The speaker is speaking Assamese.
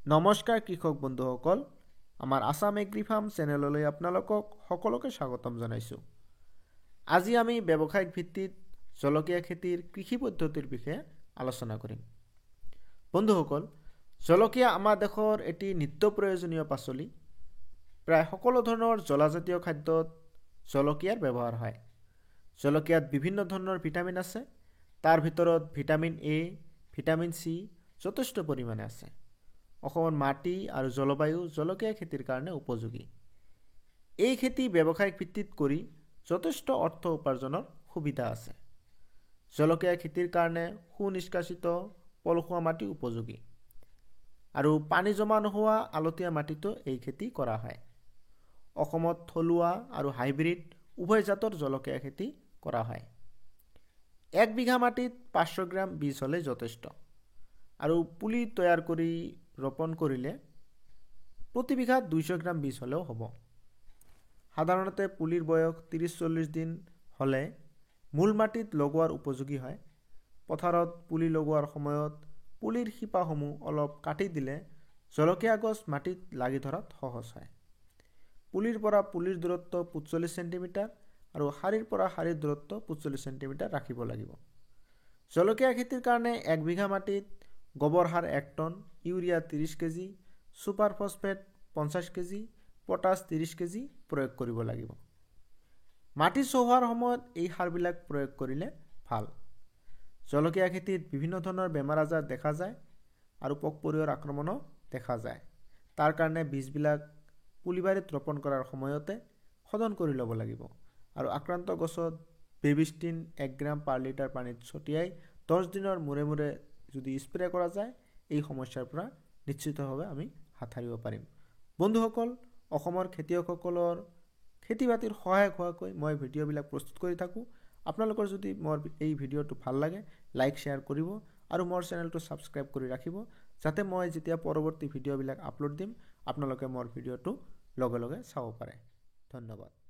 নমস্কাৰ কৃষক বন্ধুসকল, আমাৰ আছাম এগ্ৰি ফাৰ্ম চেনেললৈ আপোনালোকক সকলোকে স্বাগতম জনাইছোঁ। আজি আমি ব্যৱসায়িক ভিত্তিত জলকীয়া খেতিৰ কৃষি পদ্ধতিৰ বিষয়ে আলোচনা কৰিম। বন্ধুসকল, জলকীয়া আমাৰ দেশৰ এটি নিত্য প্ৰয়োজনীয় পাচলি। প্ৰায় সকলো ধৰণৰ জ্বলাজাতীয় খাদ্যত জলকীয়াৰ ব্যৱহাৰ হয়। জলকীয়াত বিভিন্ন ধৰণৰ ভিটামিন আছে, তাৰ ভিতৰত ভিটামিন এ, ভিটামিন চি যথেষ্ট পৰিমাণে আছে। অসমৰ মাটি আৰু জলবায়ু জলকীয়া খেতিৰ কাৰণে উপযোগী। এই খেতি ব্যৱসায়িক ভিত্তিত কৰি যথেষ্ট অৰ্থ উপাৰ্জনৰ সুবিধা আছে। জলকীয়া খেতিৰ কাৰণে সুনিষ্কাশিত পলসুৱা মাটি উপযোগী আৰু পানী জমা নোহোৱা আলতীয়া মাটিতো এই খেতি কৰা হয়। অসমত থলুৱা আৰু হাইব্ৰিড উভয় জাতৰ জলকীয়া খেতি কৰা হয়। 1 বিঘা মাটিত 500 গ্ৰাম বীজ হ'লে যথেষ্ট আৰু পুলি তৈয়াৰ কৰি ৰোপণ কৰিলে প্ৰতি বিঘাত 200 গ্ৰাম বীজ হ'লেও হ'ব। সাধাৰণতে পুলিৰ বয়স 30-40 দিন হ'লে মূল মাটিত লগোৱাৰ উপযোগী হয়। পথাৰত পুলি লগোৱাৰ সময়ত পুলিৰ শিপাসমূহ অলপ কাটি দিলে জলকীয়া গছ মাটিত লাগি ধৰাত সহজ হয়। পুলিৰ পৰা পুলিৰ দূৰত্ব 45 চেণ্টিমিটাৰ আৰু শাৰীৰ পৰা শাৰীৰ দূৰত্ব 45 চেণ্টিমিটাৰ ৰাখিব লাগিব। জলকীয়া খেতিৰ কাৰণে 1 বিঘা মাটিত গোবৰ সাৰ 1 ton, urea 30 KG, super phosphate 50 KG, potash 30 KG প্ৰয়োগ কৰিব লাগিব। মাটি চহোৱাৰ সময়ত এই সাৰবিলাক প্ৰয়োগ কৰিলে ভাল। জলকীয়া খেতিত বিভিন্ন ধৰণৰ বেমাৰ আজাৰ দেখা যায় আৰু পোক পৰুৱাৰ আক্ৰমণো দেখা যায়। তাৰ কাৰণে বীজবিলাক পুলিবাৰীত ৰোপণ কৰাৰ সময়তে শোধন কৰি ল'ব লাগিব আৰু আক্ৰান্ত গছত বেবিষ্টিন 1 গ্ৰাম পাৰ লিটাৰ পানীত ছটিয়াই 10 দিনৰ মূৰে মূৰে যদি স্প্ৰে কৰা যায়, এই সমস্যাৰ পৰা নিশ্চিতভাৱে আমি হাত সাৰিব পাৰিম। বন্ধুসকল, অসমৰ খেতিয়কসকলৰ খেতি বাতিৰ সহায়ক হোৱাকৈ মই ভিডিঅ'বিলাক প্ৰস্তুত কৰি থাকোঁ। আপোনালোকৰ যদি মোৰ এই ভিডিঅ'টো ভাল লাগে, লাইক শ্বেয়াৰ কৰিব আৰু মোৰ চেনেলটো ছাবস্ক্ৰাইব কৰি ৰাখিব, যাতে মই যেতিয়া পৰৱৰ্তী ভিডিঅ'বিলাক আপলোড দিম আপোনালোকে মোৰ ভিডিঅ'টো লগে লগে চাব পাৰে। ধন্যবাদ।